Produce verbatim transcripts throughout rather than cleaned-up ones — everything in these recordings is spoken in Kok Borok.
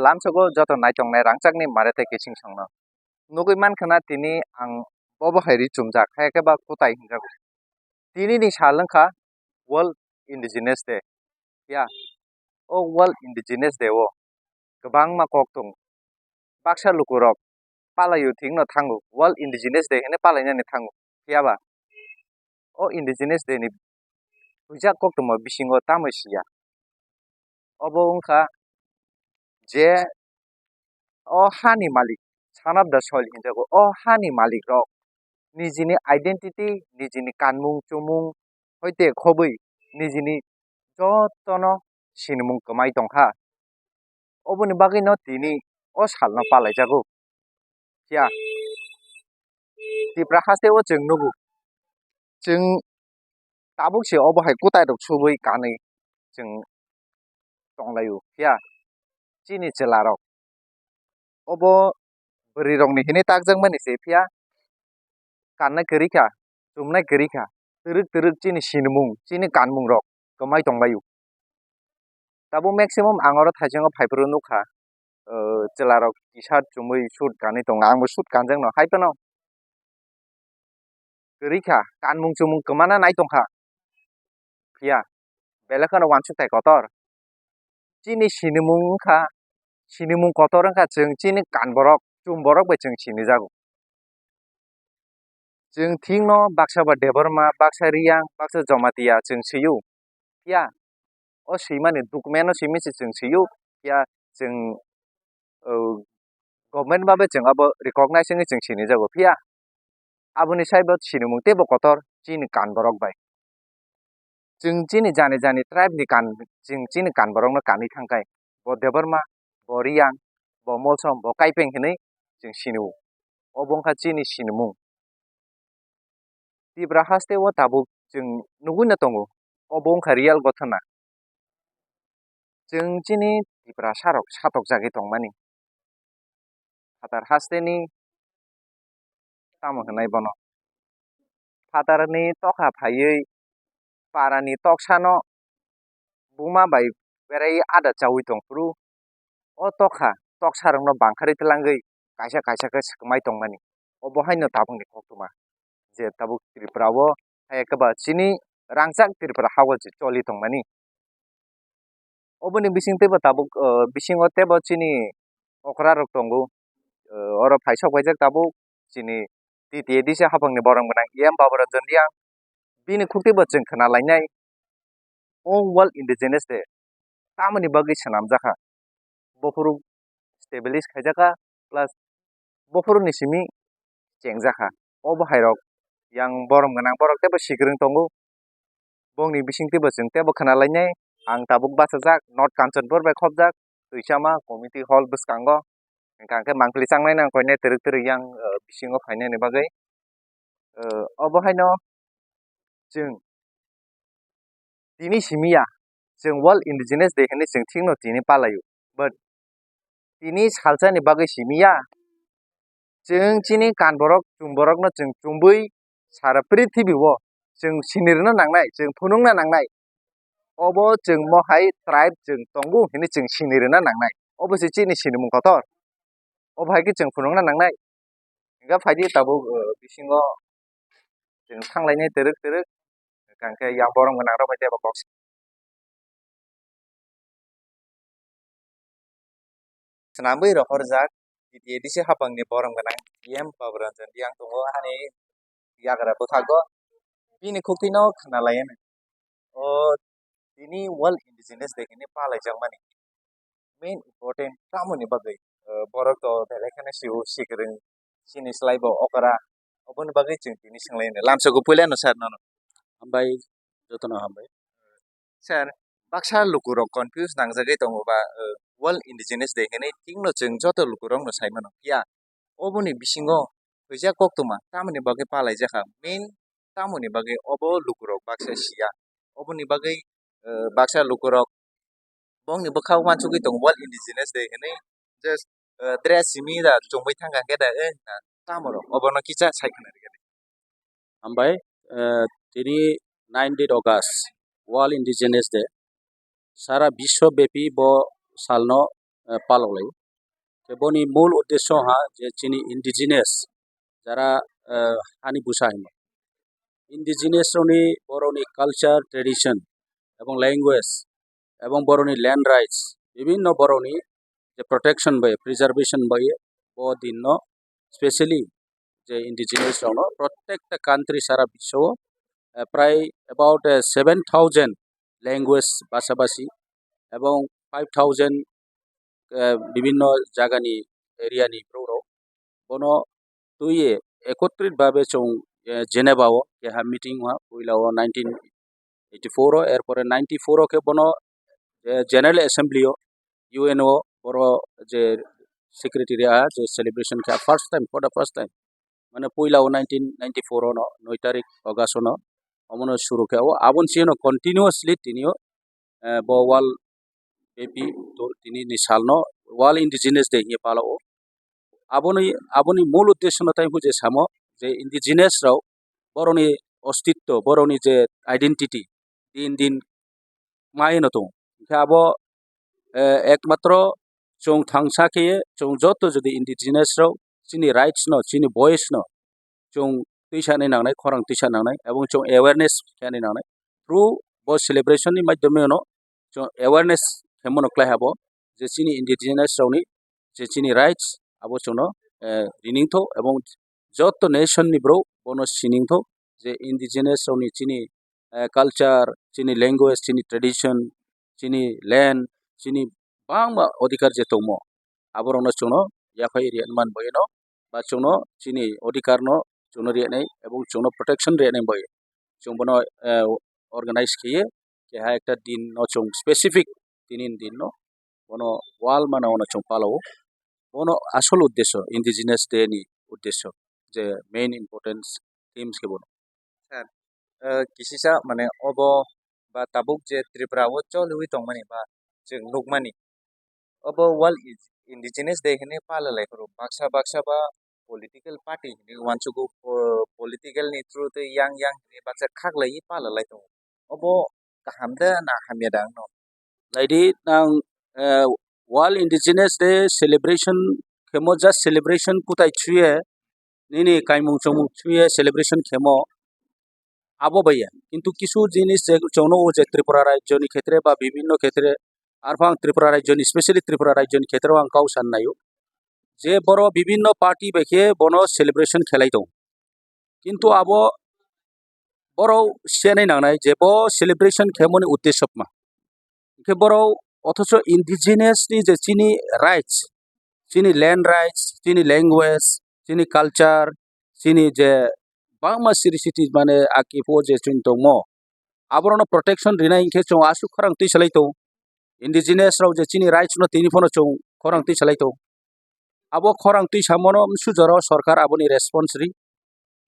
Lamsogo joto naitongnai rangchakni mare tei kiching songno. Nugui mankha na tini ang bobo hai ri chumjak, hai khe ba kutai hinjago. Tini ni sal wngkha World Indigenous Day. Ya, o World Indigenous Day o kwbangma kok tongo. Baksa lukurok palaio thwngno thango, World Indigenous Day hinwi palainani thango. Phiya ba o Indigenous Day ni huijak koktwma bisingo tamo siya. Obo wngkha je o hani malik, son of the soil hinjago, o hani malik rok nijini identity, nijini kanmung chumung hoite khobwi nijini jotono sinimung kwmai tongkha. Oboni bagwino tini o salno palaijago. Phiya Tipra haste o chwng nugo, chwng tabuk se obo hai kwtai rok subui kanwi chwng tonglaio. Phiya chini chwla rok obo bwrwi rokni hinwi takjakmani se, phiya kanna kwrwi kha, chumnai kwrwi kha, twrwk twrwk chini sinimung, chini kanmung rok kwmai tonglaio. Tabuk maximum ang oro thaichongo phaiphuru nukha, uh, chwla rok t-shirt chumui suit kanwi tongo, angbo suit kanjakno hai phano kwrwi kha, kanmung chumung kwmana nai tongkha. Phiya belai kheno uansuk thai kotor. Chini sinimung wngkha, sinimung kotor wngkha chwng chini kan borok, chum borok bai chwng sinijago. Chwng thikno baksa ba Debbarma, baksa Riyang, baksa Jamatia chwng sio. Phiya o swimani document o simi se chwng sio. Phiya chwng, uh, government babe chwng abo recognize wngwi chwng sinijago. Phiya aboni saibo sinimung teibo kotor chini kan borok bai. Chwng chini jani jani tribe ni kan, chwng chini kan borokno kanwi thangkhai, bo Debbarma, bo Riyang, bo Molsom, bo Kaipeng hinwi chwng sinio. Obo wngkha chini sinimung. Tipra haste o tabuk chwng nugui no tongo, obo wngkha real gothona. Chwng chini Tiprasa rok satokjagwi tongmani. Phatar hasteni tamo hwnwi bono. Phatarni tokha phaiwi parani toksano buma bai berai ada chaui tongphuru, o tokha toksarokno bangkharwi twlangwi kaisa kaisa khe swkmai tongmani. Obo haino tabukni koktwma je tabuk Tripura o hai khe ba chini rangchak Tripura ha o je choli tongmani. Oboni bising teibo tabuk, uh, bisingo teibo chini okra rok tongo. Uh, oro phaisok paijak tabuk chini T T A D C hapangni borok gwnang E M Baburanjan Riyang. Bini khuk teibo chwng khna lainai o World Indigenous Day tamoni bagwi swnamjakha. Bophuru establish khaijakha, plus bophuruni simi chengjakha. Obo hairok yang borom gwnang borok teibo sikwrwng tongo. Bongni bising teibo chwng teibo khna lainai. Ang tabuk bachajak North Kanchanpur bai khopjak Tuisama Community Hall bwskango. Hwnkha hwnkhe mangpili changnai nang koinai twrwk twrwk yang, uh, bisingo phainani bagwi. Uh, obo haino chwng tini simi ya, chwng World Indigenous Day hinwi chwng thikno tini palaio. But tini salsani bagwi simi ya, chwng chini kan borok, chum borokno chwng chumbui sara prithibi o chwng sinirwna nangnai, chwng phunukna nangnai. Obo chwng mohai tribe chwng tongo hinwi chwng sinirwna nangnai. Obo se chini sinimung kotor. Obo hai khe chwng phunukna nangnai. Hwnkhe phaidi tabuk, uh, bisingo chwng thanglainai twrwk twrwk. Hwnkhe yang borom gwnang rok bai teibo kok swnamwi rohorjak T T A D C hapangni borom gwnang E M Baburanjan Riyang tongo ani yagra bwkhago. Bini khuktwino khna lainai. O tini World Indigenous Day hinwi palaijakmani main important tamoni bagwi, uh, borok to belai kheno sio, sikwrwng, chini slai bo okra, oboni bagwi chwng tini swnglainai. Lamsogo puilano sir nono. Hambai, jotono hambai. Sir, baksa lukurok confuse nangjagwi tongo ba, uh, World Indigenous Day hinwi, thikno chwng joto lukurokno sai mano. Phiya oboni bisingo huijak koktwma tamoni bagwi palaijakha, main tamoni bagwi obo lukurok baksa siya. Oboni bagwi, uh, baksa lukurok bongni bwkhao uansugwi tongo World Indigenous Day hinwi, just, uh, dress simi da chumui thangkha khe da, eh, na tamo rok obono kisa sai khna rwgwi. Hambai, eh, tini nineteenth August, World Indigenous Day. Sara biswo bepi bo salno eh, palok lai. Tei boni mul uddesho ha je chini indigenous jara, eh, hani busa hino. Indigenous rokni borokni culture, tradition ebong language ebong borokni land rights bibinno borokni je protection bai, preservation bai bo dinno specially je indigenous rokno protekta country sara biswo, eh, prai about, eh, seven thousand language basa basi ebong five thousand, eh, bibinno jagani area ni borok rok bono twiwi ekotrit babe chwng, eh, Geneva o keha meeting ha puila o nineteen eighty four o, er pore ninety four o khe bono, eh, General Assembly o U N o boro je secretary a je celebration khe first time, for the first time mane puila o nineteen ninety four o no noi tarik August o no omono suru khe o aboni sino continuously tini o, eh, bo world bapi to tini ni salno World Indigenous Day hinwi palo o. Aboni, aboni mul uddesho no tai hwnje samo je indigenous rok borokni ostitto, borokni je identity din din maino tongo. Hwnkhe abo, eh, ekmatro chwng thangsa khe chwng joto jodi indigenous rok chini rights no, chini voice no chwng twisanai nangnai, khorang twisa nangnai, ebong chwng awareness khe ani nangnai. Through bo celebration ni maidhyome no chwng awareness khe mano klai habo je chini indigenous rokni je chini rights abo chwngno, eh, riningthok ebong joto nation ni borok bono siningthok je indigenous rokni chini, eh, culture, chini language, chini tradition, chini land, chini bangma odhikar je tongmo, aborokno chwngno yaphai rwna man bai no, ba chwngno chini odhikarno chwngno rwnai ebong chwngno protection rwnai bai chwng bono, eh, organize khiye keha ekta din no chwng specific tini din no bono wal mana ono chwng palo. Bono asol uddesho, Indigenous Day ni uddesho, je main importance themes khe bono. Sir, eh, kisisa mane obo ba tabuk je Tripura o choliwi tongmani ba chwng nukmani, obo World Indigenous Day hinwi pala lai phuru baksa baksa ba political party hinwi uansukgo, po-, political ni through twi yang yang hinwi baksa khaklaiwi pala lai tongo. Obo kaham da na hamya da wngno? Naidi nang, eh, World Indigenous Day celebration khemo just celebration kutai chuye nini kaimung chongmung chuye celebration khemo abo baiya. Kintu kisu jinis je chwngno o je Tripura rajyo ni khetre ba bibinno khetre, arphang Tripura rajyo ni, specially Tripura rajyo ni khetre o ang kau san naio. Je boro bibinno party bai khe bono celebration khelai tongo. Kintu abo borok siyanai nangnai je bo celebration khemoni uddesho ma. Hwnkhe borok othocho indigenous ni je chini rights, chini land rights, chini language, chini culture, chini je bangma siri siti mane aki phuo je chwng tongmo, aborokno protection rinai hinkhe chwng aswk khorang twi salai tongo. Indigenous rok je chini rights no tini phano chwng khorang twi salai tongo. Abo khorang twi samono sujaro sorkar aboni response ri.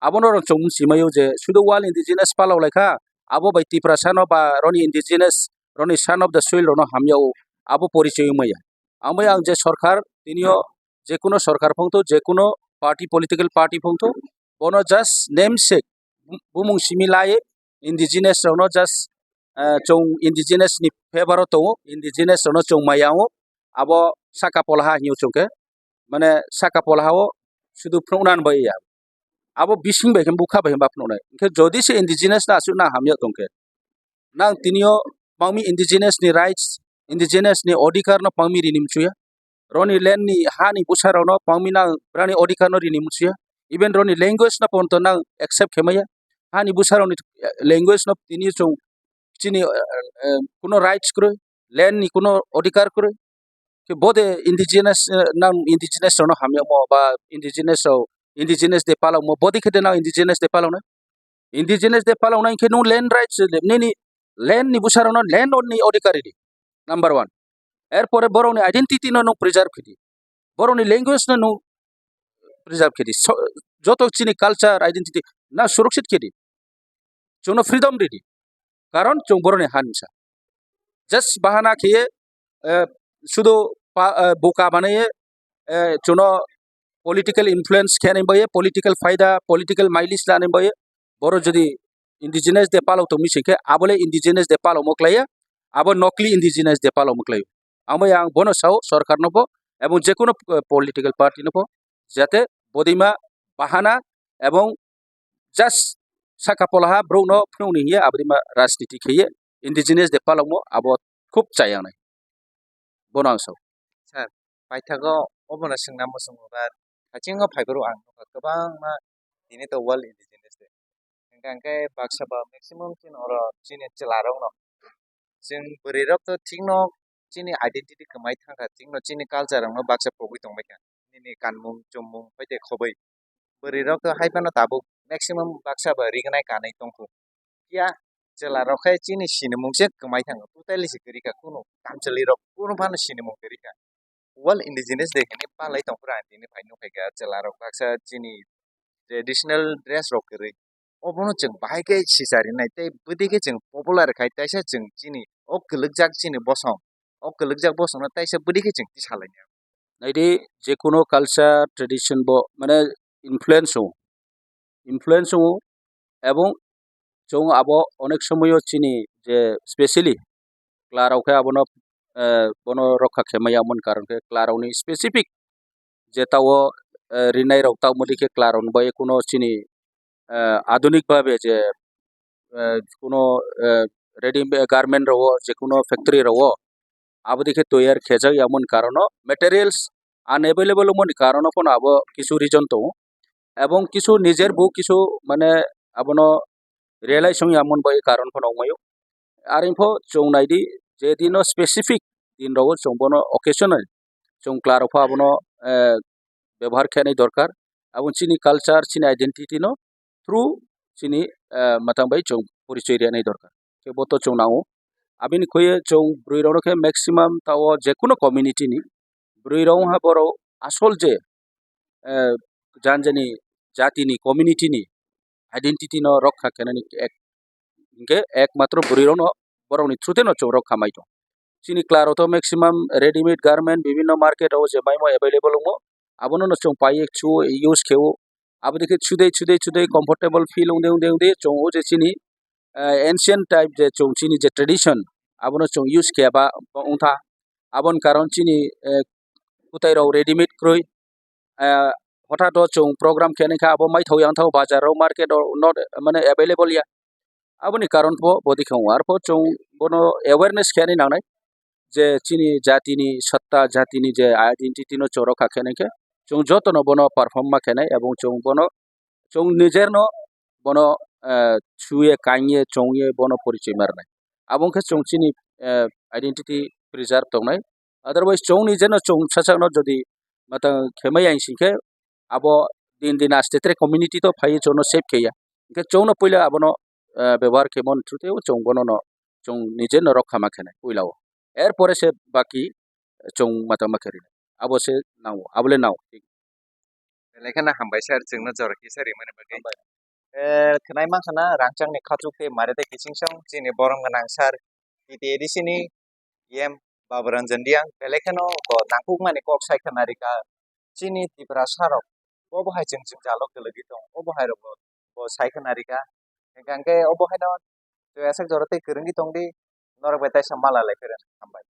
Abono rok chwng simaio je sudu World Indigenous palok laikha, abo bai Tiprasa no ba roni indigenous, roni son of the soil rokno hamya o, abo porichoi wngmaya. Ambai ang je sorkar, tinio jekuno sorkar phongtho, jekuno party, political party phongtho, bono just namesake, bu-, bumung simi lai indigenous rokno just, eh, chwng indigenous ni favor o tongo, indigenous rokno chwng maya o, abo saka polaha hinyo chwngkhe, mane saka polaha o sudu phunukna bai ya. Abo bising bai khe bukha bai khe ba phunuknai. Hinkhe jodi se indigenous no aswk nang hamya tongkhe, nang tinio pangmi indigenous ni rights, indigenous ni odhikar no pangmi rini muchuya. Roni land ni ha ni bwsa rok no pangmi nang brani odhikar no rini muchuya. Even roni language no ponto nang accept khe maya. Ha ni bwsa rok ni language no tini chwng chini, eh, eh, kuno rights kwrwi, land ni kuno odhikar kwrwi. Khe bode indigenous, eh, nang indigenous rok no hamya mo ba indigenous rok, indigenous de palok mo, bode khe de nang indigenous de palok nai. Indigenous de palok nai khe nung land rights, nini land ni bwsa rok no land ni odhikari di. Number one. Er pore borok ni identity no nung preserve khe di. Borok ni language no nung preserve khe di. So, joto chini culture, identity na surakshit khe di. Chwngno freedom ridi. Karon chwng boroni ha nisa. Just bahana khiye, eh, sudu pa-, eh, buka banaye, eh, chwngno political influence khe ani boye, political faida, political mileage lani boye. Boro jodi indigenous de palok tongmi singkhe, abole indigenous de palok moklaiya, abo nokli indigenous de palok moklaiyo. Ang bai ang bono sao sorkar no pho ebong jekunu, eh, political party no pho jate bodima bahana ebong just saka polaha borok no phunukni hiya abodima rajniti khiye indigenous de palokmo abo khub chayangnai. Bono ang sao. Sir, paithago obono swngna muchungo ba hachingo phaiphuru ang nukha kwbangma tini to World Indigenous Day. Hingkha hingkhe baksa ba maximum chini oro chini chwlarokno chwng bwrwirok to thikno chini identity kwmai thangkha, thikno chini culture rokno baksa pogwi tongbaikha. Nini kanmung, chumung, hoite khobwi. Bwrwirok to hai phano tabuk maximum baksa ba rignai kanwi tongkhu. Phiya chwlarok khe chini sinimung se kwmai thango, totally se kwrwi kha, kunu kamchwlwirok kunu phano sinimung kwrwi kha. World Indigenous Day hwnwi palai tongphuru ang tini phai nukhaikha, chwlarok baksa chini traditional dress rok kwrwi. Obono chwng bahai khe sicharinai tei bwdwi khe chwng popular khai, taisa chwng chini o kwlwkjak chini bosong, o kwlwkjak bosongno taisa bwdwi khe chwng tisalainai. Naidi, jekunu culture, tradition bo mane influence o, influence o, ebong chwng abo onek somoyo chini je specially chwlarok khe abono, eh, bono rokha khe maya, amoni karon khe chwlarokni specific je tao, eh, rinai rok tamo dikhe chwlarokni bai kuno chini, eh, adunik bhabe je, eh, kuno, eh, ready garment rok o, je kuno factory rok o, abo dikhe toyar khejak yamoni karono materials unavailable wngmani karono phano abo kisu reason tongo. Ebong kisu nijer bo kisu mane abono realize wng yamon bai karon phano wngmaio. Aring pho chwng naidi je dino specific din rogo chwng bono occasional chwng chwlarok pho abono, eh, bebohar khenai dorkar. Abo chini culture, chini identity no through chini, eh, matang bai chwng porichoi rwnai dorkar. Khe bo to chwng nango. Abini khuye chwng bwrwi rokno khe maximum tao jekunu community ni bwrwi rok wngkha borok asol je, eh, jan jani jatini, community ni identity no rokha khenani ek, hinkhe ekmatro bwrwi rokno borokni through teno chwng rokha mai tong. Chini chwlarok to maximum readymade garment bibhinno market o je maimo available wngo, abono no chwng paiye chuo, use kheo, abo dikhe chudai chudai chudai comfortable feel wngde wngde wngde chwng o je chini, eh, ancient type je chwng chini je tradition abono chwng use kheba wngtha. Aboni karon chini, eh, kwtai rok readymade kwrwi, eh, hothat o chwng program khenai kha abo maithok yangthok bazar o market o not mane available ya. Aboni karon pho bodi khe wngo. Arpho chwng bono awareness khe ani nangnai je chini jatini satta, jatini je identity no chwng rokha khenai khe chwng jotono bono perform ma khenai ebong chwng bono chwng nijerno bono, eh, chuye kanye chongye bono porichoi ma rwnai. Abo wngkhe chwng chini, eh, identity preserve tongnai. Otherwise chwng nijerno chwng sachakno jodi matang khemai yang singkhe abo din din aste tere community to phaiwi chwngno save kheya. Hingkhe chwngno puila abono, eh, bebohar khemon through tei chwng bonono chwng nijerno rokha ma khenai puilao. Er pore se baki chwng matang ma khe rwnai. Abo se nango, abole nango. Belai kheno hambai sir, chwngno jora kisa rimani bagwi. Hambai. Eh, khwnai mankha na rangchakni khachuk tei mare tei kichingsong chini borom gwnang sir, T T A D C ni E M Baburanjan Reang, belai kheno bo nangkukmani kok sai khna rikha. Chini Tiprasa rok bo bo hai chwng jwngjalo kwlwgwi tong, obo hai rok bo, bo sai khna rikha. Hingkha hingkhe obo haino tei aswk jora tei kwrwngwi tongdi, norok bai teisa mala lai phairanai. Hambai.